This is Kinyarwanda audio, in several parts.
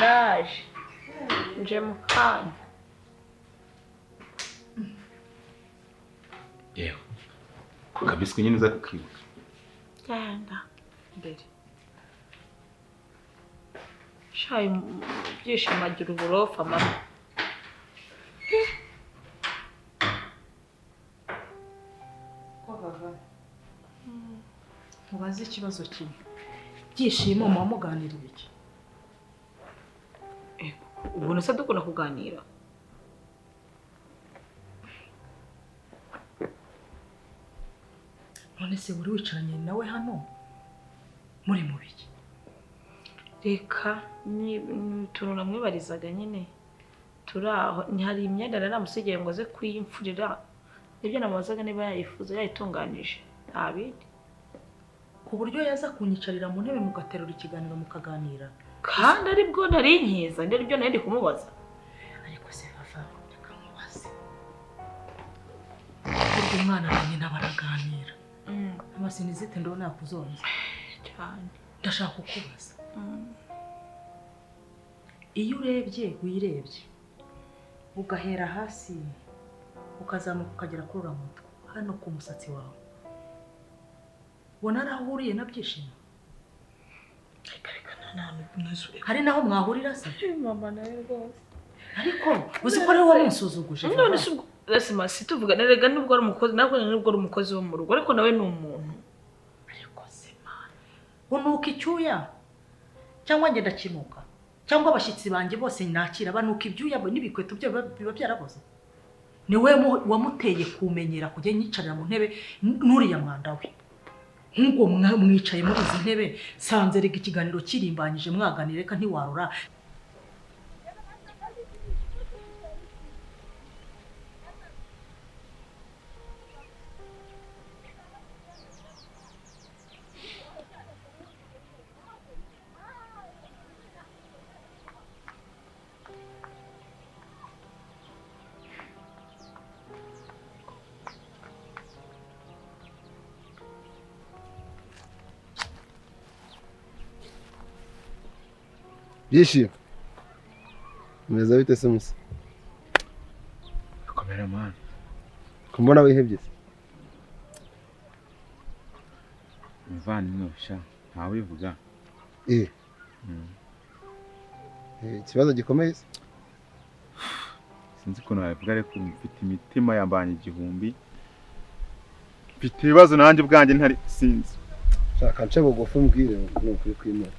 Naje nje mu kanya. Yewe kabiswi nyine uza kukibuka. Genda mbere shayi byishimo agira uburofa mama. Ko bava mubaze ikibazo kimwe, Byishimo muba muganirira iki? Ubona se dukunda kuganira? None se wari wicaranye nawe hano muri mu biki? Reka ni utuntu namwibarizaga nyine turi aho, hari imyenda nari namusigiye ngo aze kuyimfurira, nibyo namubazaga niba yayifuza yayitunganije, nta bindi. Ku buryo yaza kunyicarira mu ntebe mugaterura ikiganiro mukaganira, kandi aribwo nari nkiza, nibyo nari ndi kumubaza. Ariko se bava reka mubaze, burya umwana na nyina baraganira. Amasinizite ndabona yakuzonze cyane. Ndashaka kukubaza, iyo urebye wirebye ugahera hasi ukazamuka ukagera kuri uriya mutwe hano ku musatsi wawe, ubona ari aho uhuriye na Byishimo? Hari naho mwahurira se? Mama nawe rwose. Ariko uzi ko ariwe wamusuzuguje. None se ubwo si tuvugana rega, nubwo ari umukozi, ntabwo nubwo ari umukozi wo mu rugo, ariko nawe ni umuntu. Ariko se mana, unuka icyuya cyangwa ngenda kinuka, cyangwa abashyitsi banjye bose nakira banuka ibyuya n'ibikweto byo biba byaraboze. Ni we wamuteye kumenyera kujya nyicarira mu ntebe n'uriya mwanda we. Nk'ubwo mwicaye muri izi ntebe sanze rega ikiganiro kirimbanyije mwaganira, reka ntiwarora. Byishimo umeze bite se musa? Komera mwana. Ko mbona wihebye se? Muvandimwe sha ntawivuga. Ikibazo gikomeye se? Sinzi ukuntu wabivuga, ariko mfite imitima yambanye igihumbi, mfite ibibazo nanjye ubwanjye ntari sinzi. Shaka nce bugufi umbwire ni ukuri kw'Imana.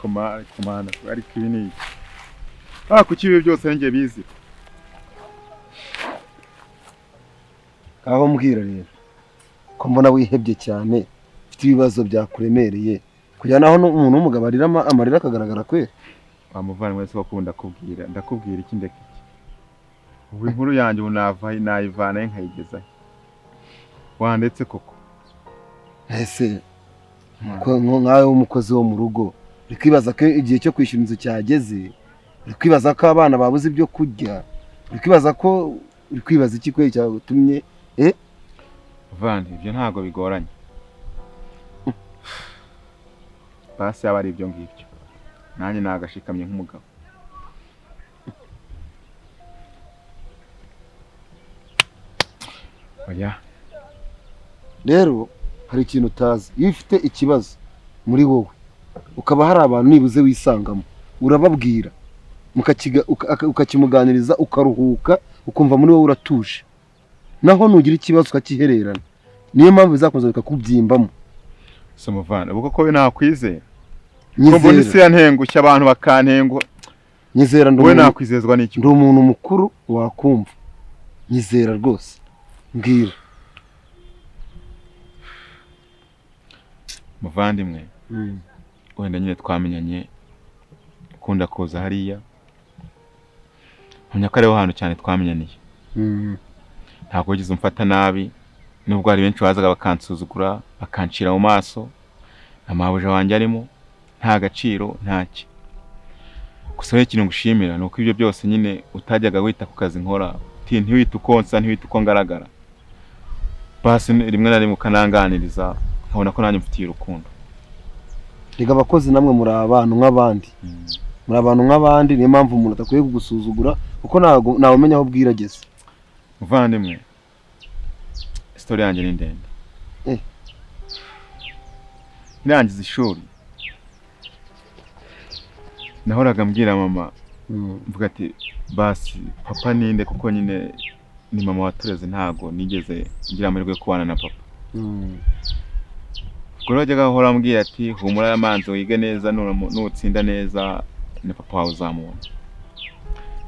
Komana ariko ibi ni iki? Kuki ibi byose njye bizi? Aho mbwira rero ko mbona wihebye cyane, ufite ibibazo byakuremereye, kujya naho umuntu w'umugabo arira amarira akagaragara kwera. Wa muvandimwe se wakunda kubwira, ndakubwira iki ndeka iki? Ubu inkuru yanjye ubu nava nayivana nkayigezaho. Wandetse koko? Ese nkawe w'umukozi wo mu rugo uri kwibaza ko igihe cyo kwishyura inzu cyageze, uri kwibaza ko abana babuze ibyo kurya, uri kwibaza ko uri kwibaza iki kwe cyagutumye? Vandi ibyo ntago bigoranye. Basi yaba ari ibyo ngibyo, nanjye nagashikamye nk'umugabo. Oya rero hari ikintu utazi, iyo ufite ikibazo muri wowe ukaba hari abantu nibuze wisangamo, urababwira ukakimuganiriza ukaruhuka, ukumva muri wowe uratuje. Naho nugira ikibazo ukakihererana, niyo mpamvu bizakomeza bikakubyimbamo. So muvana ubwo ko we nakwizera, ko mbona isi yantengushye abantu bakantenguha. Nyizera we nakwizezwa n'iki? Ndi umuntu mukuru wakumva, nyizera rwose, mbwira. Muvandimwe, wenda nyine twamenyanye ukunda kuza hariya, nkumya ko ariho hantu cyane twamenyaniye. Ntabwo wigeze umfata nabi, nubwo hari benshi bazaga bakansuzugura bakancira mu maso, amabuja wanjye arimo nta gaciro ntaki. Gusa rero ikintu ngushimira ni uko ibyo byose nyine utajyaga wita ku kazi nkora, ntiwita uko nsa, ntiwita uko ngaragara, basi rimwe na rimwe ukananganiriza nkabona ko nanjye mfitiye urukundo. Rega abakozi namwe muri abantu nk'abandi. Muri abantu nk'abandi, niyo mpamvu umuntu atakwiye kugusuzugura kuko ntago ntawe umenya aho bwira ageze. Muvandimwe, story yanjye ni ndende. Ndangiza ishuri nahoraga mbwira mama, mvuga ati basi papa ninde, kuko nyine ni mama watureze, ntago nigeze ngira amahirwe yo kubana na papa. Ubwo rero yajyaga ahora ambwira ati humura y'amanzi wige neza, nutsinda neza ni papa wawe uzamubona.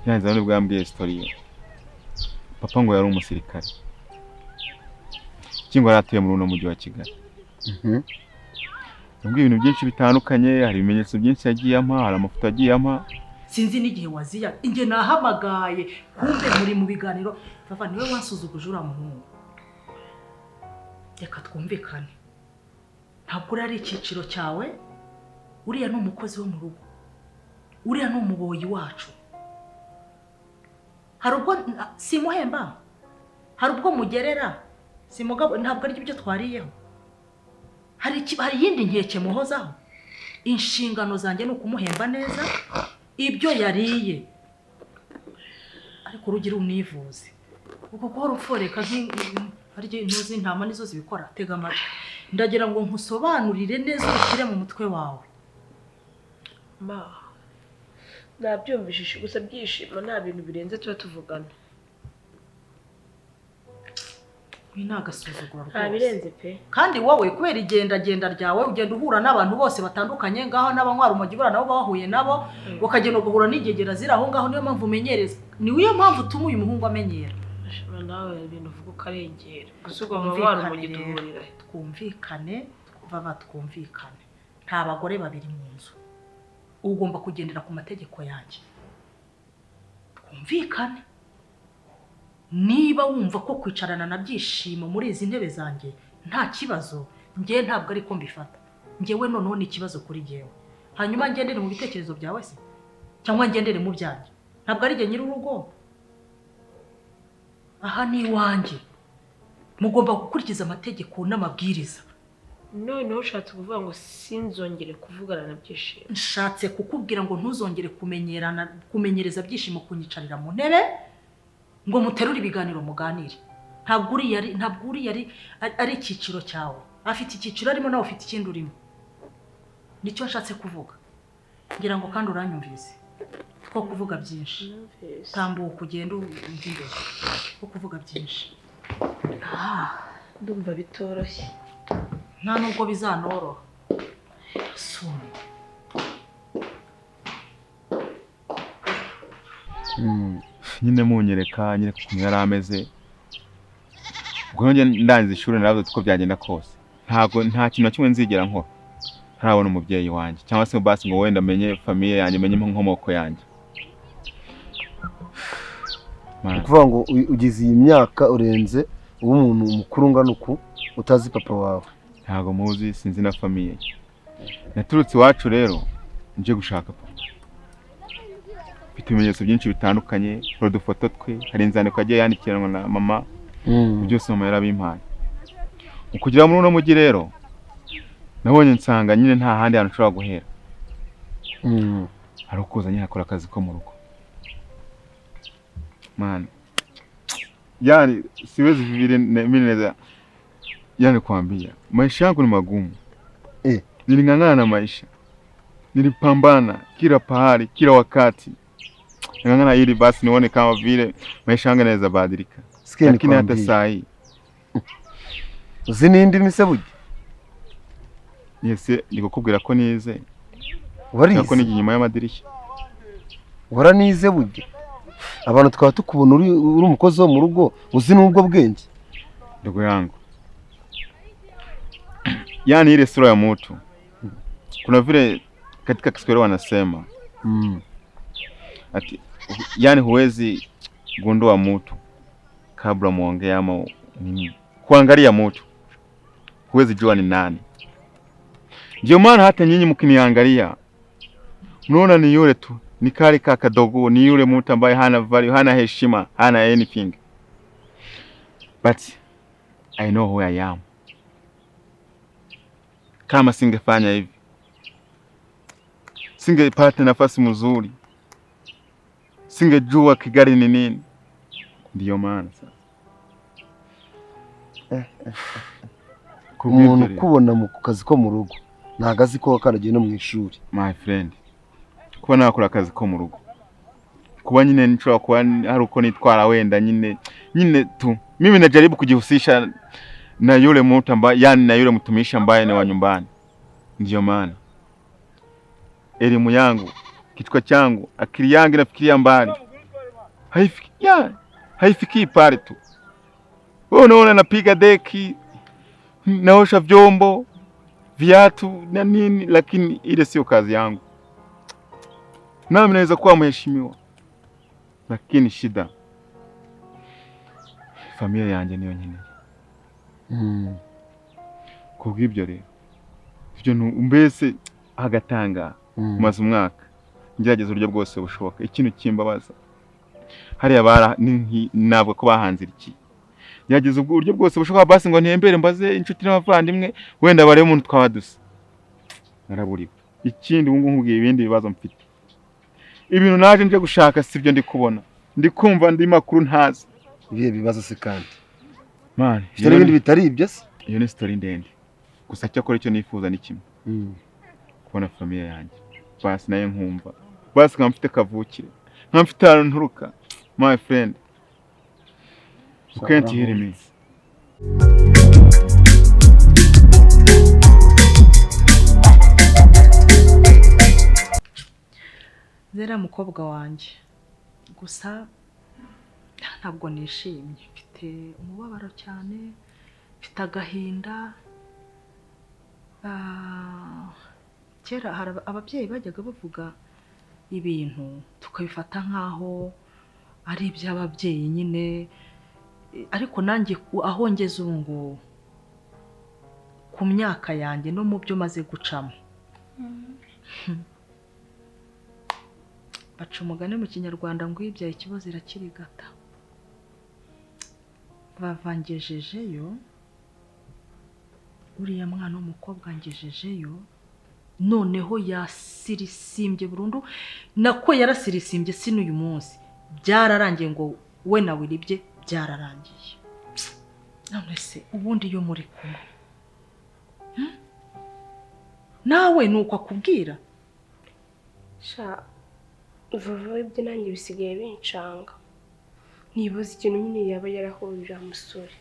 Yanze nibwo yambwiye story ye. Papa ngo yari umusirikare, ikindi ngo yari atuye muri uno mujyi wa Kigali. Yambwiye ibintu byinshi bitandukanye, hari ibimenyetso byinshi yagiye ampa, hari amafoto yagiye ampa. Sinzi n'igihe waziya, inge nahamagaye kumbe muri mu biganiro. Vava, niwe wansuzuguje uriya muhungu. Reka twumvikane, ntabwo uriya ari icyiciro cyawe. Uriya ni umukozi wo mu rugo, uriya ni umuboyi wacu. Hari ubwo simuhemba, hari ubwo mugerera simugabo, ntabwo ari ibyo twariyeho. Hari iyindi nkeke muhozaho. Inshingano zanjye ni ukumuhemba neza ibyo yariye, ariko urugira univuze uko guhora upforeka harya ntuzi intama nizo zibikora. Tega amatwi, ndagira ngo nkusobanurire neza ubishyire mu mutwe wawe. Ma, nabyumvishije gusa Byishimo nta bintu birenze tuba tuvugana. Ibi ni agasuzuguro Nta rwose. birenze pe. Kandi wowe kubera igendagenda ryawe ugenda uhura n'abantu bose batandukanye, ngaho n'abanywa urumogi buriya nabo bahuye nabo, ukagenda ugahura n'ingegera ziri aho ngaho. Niyo mpamvu umenyereza, niyo mpamvu utuma uyu muhungu amenyera. Ashobora nawe ibintu uvuga ukarengera. Gusa ubwo baba barumogi Twumvikane rero. duhurira he? Twumvikane vava, twumvikane, nta bagore babiri mu nzu. Ugomba kugendera ku mategeko yanjye. Twumvikane, niba wumva ko kwicarana na Byishimo muri izi ntebe zanjye nta kibazo, njyewe ntabwo ariko mbifata. Njyewe noneho ni ikibazo kuri jyewe. Hanyuma ngendere mu bitekerezo byawe se cyangwa ngendere mu byanjye? Ntabwo ari jye nyir'urugo, aha ni iwanjye. Mugomba gukurikiza amategeko n'amabwiriza. Noneho ushatse kuvuga ngo sinzongere kuvugana na Byishimo? Nshatse kukubwira ngo ntuzongere kumenyerana, kumenyereza Byishimo kunyicarira mu ntebe ngo muterure ibiganiro muganire. Ntabwo uriya ari icyiciro cyawe. Afite icyiciro arimo, nawe ufite ikindi urimo. Nicyo nshatse kuvuga, ngira ngo kandi uranyumvise. Two kuvuga byinshi. Numvise. Tambuka ugende umva imbere, two kuvuga byinshi. Ndumva bitoroshye. Nta nubwo bizanoroha soni. Nyine munyereka nyereka ukuntu yari ameze. Ubwo njye ndangiza ishuri naravuze uko byagenda kose, ntabwo nta kintu na kimwe nzigera nkora ntarabona umubyeyi wanjye, cyangwa se basi ngo wenda menye famille yanjye, menye inkomoko yanjye. Ni Man, ukuvuga ngo ugize iyi myaka urenze uba umuntu mukuru ungana uku utazi papa wawe? Ntabwo muzi, sinzi na famille ye. Naturutse iwacu rero nje gushaka papa, mfite ibimenyetso byinshi bitandukanye, hari udufoto twe, hari inzandiko yagiye yandikiranwa na mama. Byose mama yarabimpaye. Mu kugera muri uno mujyi rero nabonye nsanga nyine nta handi hantu ushobora guhera hari ukuza nyine akora akazi ko mu rugo. Man, yani siwezi vile mimi naweza yani kuambia maisha yangu ni magumu. Niling'ang'ana na maisha, nilipambana kila pahali, kila wakati ning'ang'ana ili basi nione kama vile maisha yangu yanaweza badilika, Sikia lakini hata nikwambie, saa hii uzi n'indimi se burya? Yese ndikukubwira ko nize ko Warize? niga inyuma y'amadirishya. Waranize burya? Abantu twaba tukubona uri umukozi wo mu rugo, uzi n'ubwo bwenge? Ndugu yangu, yaani ile sura ya mtu, kuna vile katika Kiswahili wanasema ati yani huwezi gundua mtu kabla muongee ama nini, kuangalia mtu huwezi jua ni nani. Ndio maana hata nyinyi mkiniangalia mnaona ni yule tu, ni kale ka kadogo, ni yule mtu ambaye hana value, hana heshima, hana anything, but I know who I am. Kama singefanya hivi Singepata nafasi mzuri, singejua Kigali ni nini. Ndiyo maana sasa Umuntu Kubw'ibyo rero, ukubona mu kazi ko mu rugo ntabwo azi ko wakaragiye no mu ishuri. My friend, kuba nakora akazi ko mu rugo, kuba nyine nshobora kuba hari uko nitwara wenda nyine nyine tu, mimi najaribu kujihusisha na yule mtu ambaye, yani na yule mtumishi ambaye ni wa nyumbani. Ndiyo maana elimu yangu, kichwa changu, akili yangu inafikiria mbali, haifiki ya, haifikii pale tu. Wewe unaona napiga deki, naosha vyombo, viatu na nini, lakini ile sio kazi yangu. Nami naweza kuwa mheshimiwa, lakini shida familia yanjye niyo nkeneye. Kubw'ibyo rero, ibyo mbese agatanga maze umwaka ngerageza uburyo bwose bushoboka. Ikintu kimbabaza hariya bara ntabwo ko bahanze iki, ngerageza ubwo buryo bwose bushoboka basi ngo ntembere mbaze inshuti n'abavandimwe wenda barebe umuntu twaba dusa, naraburiwe. Ikindi ubu ngubu nkubwiye ibindi bibazo mfite, ibintu naje nje gushaka sibyo ndi kubona, ndi kumva andi makuru ntazi. Ibihe bibazo se kandi? Man, ufite n'ibindi bitari ibyo se? Iyo ni story ndende, gusa cyakora icyo nifuza ni kimwe, kubona familia yanjye basi nayo nkumva basi nkaba mfite kavukire, nkaba mfite ahantu nturuka. My friend, you can't hear me. Zera mukobwa wanjye, gusa ntabwo nishimye, mfite umubabaro cyane, mfite agahinda. Kera hari ababyeyi bajyaga bavuga ibintu tukabifata nk'aho ari iby'ababyeyi nyine, ariko nanjye aho ngeze ubu ngubu ku myaka yanjye no mu byo maze gucamo, baca umugani mu Kinyarwanda ngo uyibyaye ikibazo irakirigata. Bavangejejeyo uriya mwana w'umukobwa ngejejeyo, noneho yasirisimbye burundu, nako yarasirisimbye si n'uyu munsi, byararangiye ngo we nawe iribye byararangiye. None se ubundi iyo muri kumwe nawe nuko akubwira? Sha vuba ibyo nanjye bisigaye bincanga, nibaza ikintu nyine yaba yarahurira umusore,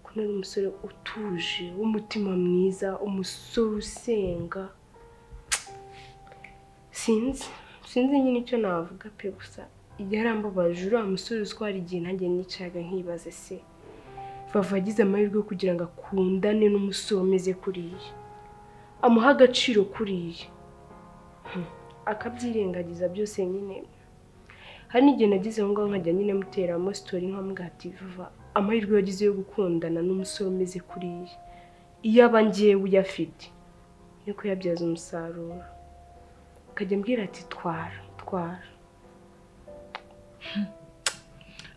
kuko ari umusore utuje w'umutima mwiza, umusore usenga. Sinzi nyine icyo navuga pe, gusa yarambabaje uriya musore uzwara igihe nanjye nicaga nkibaze se Vava agize amahirwe yo kugira ngo akundane n'umusore umeze kuriya, amuha agaciro kuriya, akabyirengagiza byose nyine. Hari n'igihe nagize aho ngaho nkajya nyine muteramo story nkamubwira ati Vava amahirwe yagize yo gukundana n'umusore umeze kuriya, iyo aba ngewe uyafite ni kuyabyaza umusaruro. Akajya ambwira ati twara twara,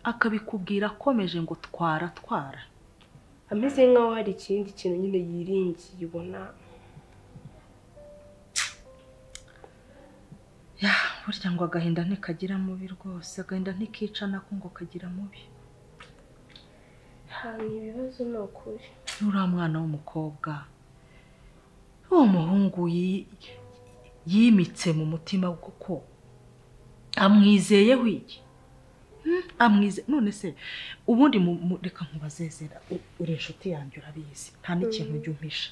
akabikubwira akomeje ngo twara twara, ameze nkaho hari ikindi kintu nyine yiringiye ubona. Ya, burya ngo agahinda ntikagira mubi rwose, agahinda ntikica nako ngo kagira mubi. Ni ibibazo ni ukuri. Uriya mwana w'umukobwa, uwo muhungu yimitse mu mutima kuko amwizeyeho iki? Amwize none se ubundi reka nkubazezera, uri inshuti yanjye urabizi, nta n'ikintu ujya umpisha.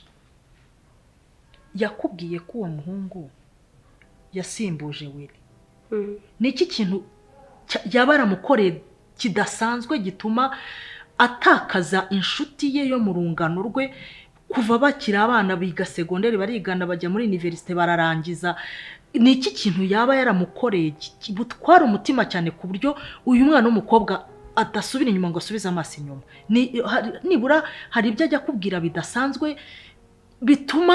Yakubwiye ko uwo muhungu yasimbuje Willy. Ni iki kintu yaba yaramukoreye kidasanzwe gituma atakaza inshuti ye yo mu rungano rwe kuva bakiri abana, biga segonderi barigana bajya muri universite bararangiza? Ni iki kintu yaba yaramukoreye butwara umutima cyane ku buryo uyu mwana w'umukobwa adasubira inyuma ngo asubize amaso inyuma? Nibura hari ibyo ajya akubwira bidasanzwe bituma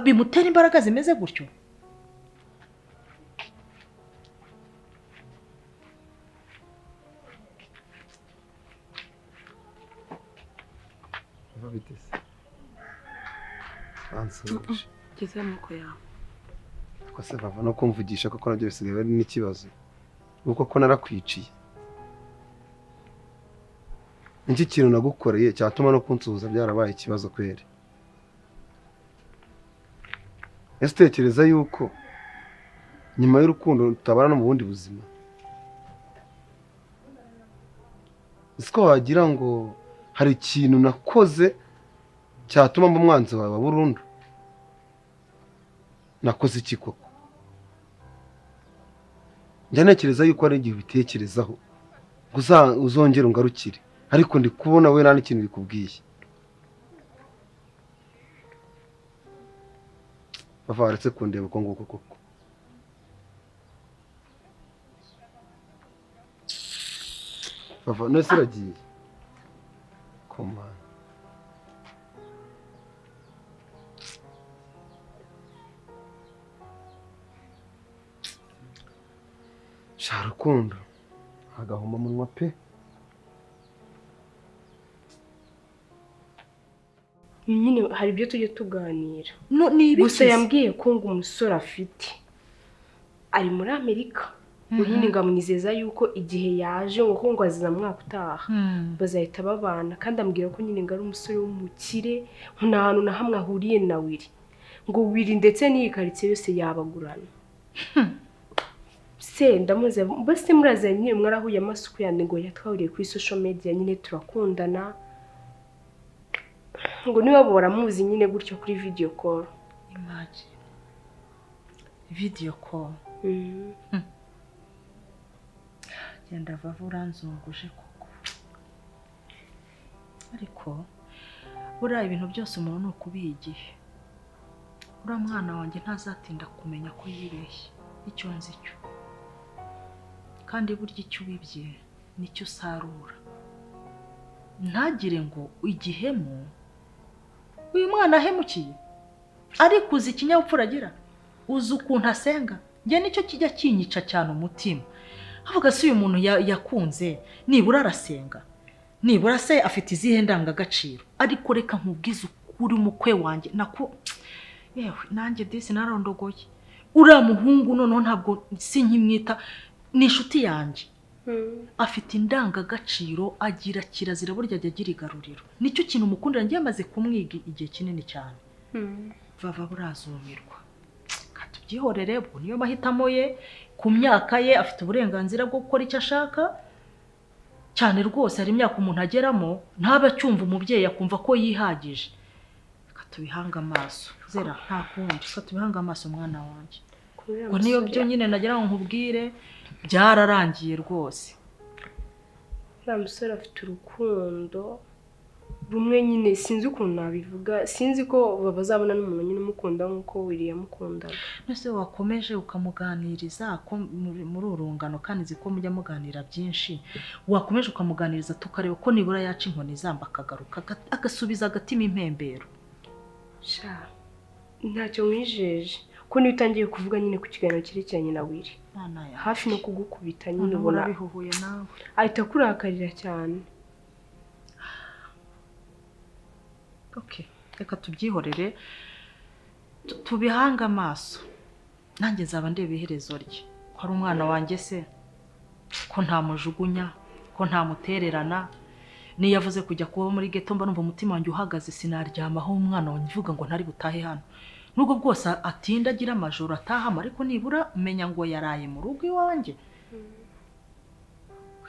bimutera imbaraga zimeze gutyo? Ngeze amaboko yawe. Ariko se bava no kumvugisha koko nabyo bisigaye ari n'ikibazo. Kuko ko narakwiciye. Niki kintu nagukoreye cyatuma no kunsuhuza byarabaye ikibazo kweri. Ese utekereza yuko nyuma y'urukundo tutabana no mu bundi buzima? Siko wagira ngo hari ikintu nakoze cyatuma mba umwanzi wawe wa burundu? Nakoze iki koko? Njya ntekereza yuko ari igihe ubitekerezaho ngo uzongere ungarukire, ariko ndi kubona we nta n'ikintu bikubwiye. Bava waretse kundeba uko nguko koko. Bava none se uragiye? Koma. Sha Rukundo, agahomamunwa pe. Nyine hari ibyo tujye tuganira. No, ni ibiki? Gusa yambwiye ko ngo umusore afite ari muri Amerika. Nyine ngamwizeza yuko igihe yaje ngo ko ngo aziza mwaka utaha bazahita babana, kandi ambwira ko nyine ngo ari umusore w'umukire, nta hantu na hamwe ahuriye na Wiri. Ngo Wiri ndetse n'iyi karitsiye yose yabagurana. Se ndamuze bose murazanye nyine mwarahuye amasuku yandi ngo yatwahuriye kuri social media nyine turakundana. Ngo niba baramuzi nyine gutyo kuri video call. Imagine. Video call. Genda vava uranzunguje koko. Ariko buriya ibintu byose umuntu ni ukubiha igihe. Uriya mwana wanjye ntazatinda kumenya ko yibeshye. Icyo nzi cyo. Kandi burya icyo ubibye nicyo usarura. Ntagire ngo igihemu uyu mwana ahemukiye, ariko uzi ikinyabupfura agira, uzi ukuntu asenga. Njye nicyo kijya kinyica cyane umutima. Avuga se uyu muntu yakunze nibura arasenga, nibura se afite izihe ndangagaciro? Ariko reka nkubwize ukuri mukwe wanjye nako, yewe nanjye disi narondogoye. Uriya muhungu noneho ntabwo sinkimwita, ni inshuti yanjye. Afite indangagaciro, agira kirazira, burya ajya agira igaruriro. Nicyo kintu mukundira, ngiye amaze kumwiga igihe kinini cyane. Vava burazumirwa. Katubyihorere, ubwo niyo mahitamo ye, ku myaka ye afite uburenganzira bwo gukora icyo ashaka. Cyane rwose hari imyaka umuntu ageramo ntabe acyumva umubyeyi akumva ko yihagije. Reka tubihange amaso. Zera nta kundi, reka tubihange amaso mwana wanjye. Ngo niyo byo nyine nagira ngo nkubwire byararangiye rwose. Uriya musore afite urukundo rumwe nyine sinzi ukuntu nabivuga, sinzi ko bazabona n'umuntu nyine umukunda nk'uko Wiri yamukundaga. Nese wakomeje ukamuganiriza ko muri urungano, kandi nzi ko mujya muganira byinshi, wakomeje ukamuganiriza tukareba ko nibura yaca inkoni zamba akagaruka agasubiza agatima impembero. Sha ntacyo mwijeje ko niyo utangiye kuvuga nyine ku kiganiro cyerekeranye na Wiri hafi no kugukubita nyine ubona bihuhuye nawe ahita akurakarira cyane. Okay, reka tubyihorere tubihange amaso. Nanjye nzaba ndeba iherezo rye. Ko ari umwana wanjye se, ko ntamujugunya, ko ntamutererana. Niyo yavuze kujya kuba muri ghetto mba numva umutima wanjye uhagaze, sinaryamaho umwana wanjye mvuga ngo ntari butahe hano. Nubwo bwose atinda agira amajoro atahama, ariko nibura menya ngo yaraye mu rugo iwanjye.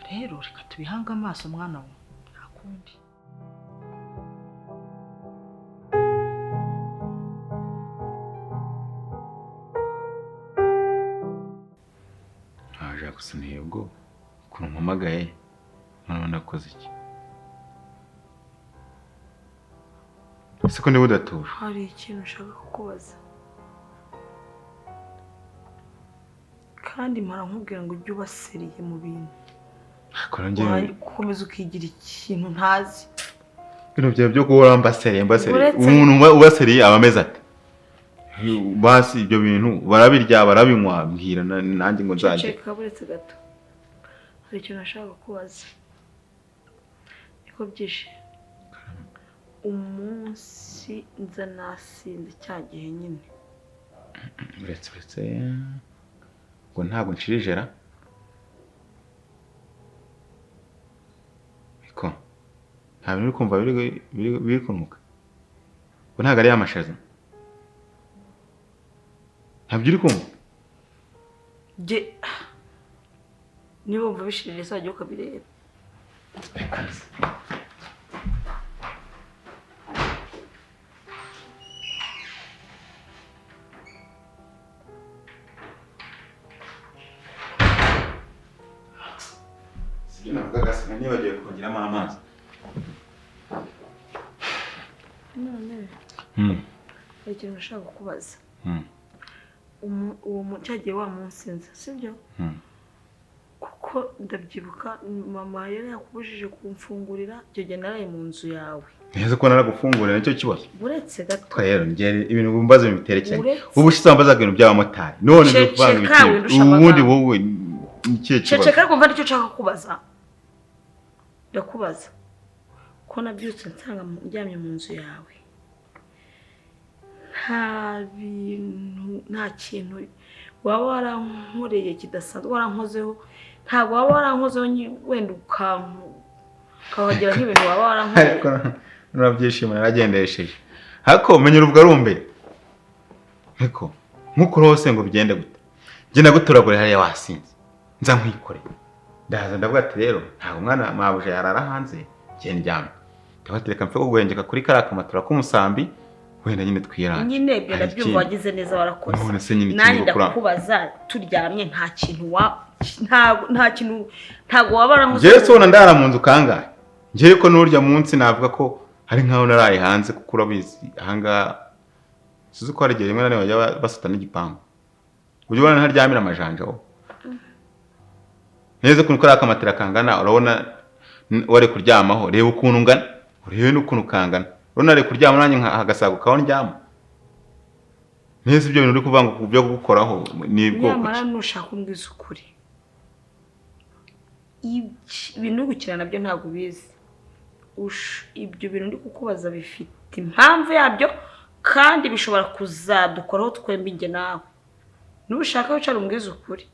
Rero reka tubihange amaso mwana we, nta kundi. Aje gusa ntebwo ukuntu mpamagaye none nakoze iki? Siko niba udatuje. Hari ikintu ushaka kukubaza. Kandi mpora nkubwira ngo ujye ubaseriye mu bintu. Gukomeza ukigira ikintu ntazi. Ibintu byawe byo guhora mbaseriye. Umuntu ubaseriye aba ameze ate? Basi ibyo bintu barabirya barabinywa, mbwira nanjye ngo nzajye. Ceceka buretse gato. Hari ikintu nashaka kukubaza. Niko byishe. Umunsi nza nasinze cya gihe nyine. Uretse ngo ntabwo nshirijera. Iko nta bintu uri kumva biri kunuka. Ngo ntabwo ari amashaza. Ntabyo uri kumva? Jye niba wumva bishirira izajya ukabireba. Sibyo navugaga, nibagiwe kongeramo amazi. None hari ikintu nashaka kukubaza. Uwo cyagiye wa munsinza, sibyo? Kuko ndabyibuka mama yari yakubujije kumfungurira, icyo gihe naraye mu nzu yawe. Neza ko naragufungurira nicyo kibazo. Uretse gato. Rero njye ibintu bumbaza biterekeranye. Ubu ushize wambazaga ibintu by'abamotari. None ndi kuvanga ibintu. Ubundi wowe ni ikihe kibazo? Ceceka ariko mva nicyo nshaka kukubaza. Ndakubaza. Ko nabyutse nsanga ndyamye mu nzu yawe. Nta bintu, nta kintu waba warankoreye kidasanzwe, warankozeho. Ntabwo waba warankozeho wenda ukahagira nk'ibintu waba warankoreye. Ariko nurabyishimo naragendesheje. Ariko menya uruvuga rumbe. Ariko nkukuru hose ngo bigende gute. Njye nagutoragura hariya wasinze. Nza nkwikoreye. Ndaza ndavuga ati rero ntabwo umwana mabuja yarara hanze, njye ndyamye. Ndabatereka mfe kuguhengeka kuri kariya kamatora k'umusambi. Wenda nyine twiranje. Nyine ibyo ndabyumva wagize neza warakoze. None se nyine nanjye ndakubaza turyamye nta kintu wa nta kintu ntago waba warankoze. Njye se ndara mu nzu kangahe? Njye ko n'urya munsi navuga ko hari nkaho naraye hanze kuko urabizi ahangaha sizi ko hari igihe rimwe na rimwe bajya basata n'igipangu. Ujya ubona ntaryamira amajanja wowe. Neza ukuntu kariya kamatera kangana, urabona wari kuryamaho, reba ukuntu ngana, urebe n'ukuntu kangana. Urabona ari kuryama nanjye nkahagasaguka aho ndyama. Neza ibyo bintu uri kuvuga ngo byo gukoraho ni bwoko ki? Nyamara nushaka umbwiza ukuri. Ibintu uri gukina nabyo ntabwo ubizi. Ibyo bintu ndi kukubaza bifite impamvu yabyo kandi bishobora kuzadukoraho twembi njye nawe. Nushaka wicara umbwiza ukuri.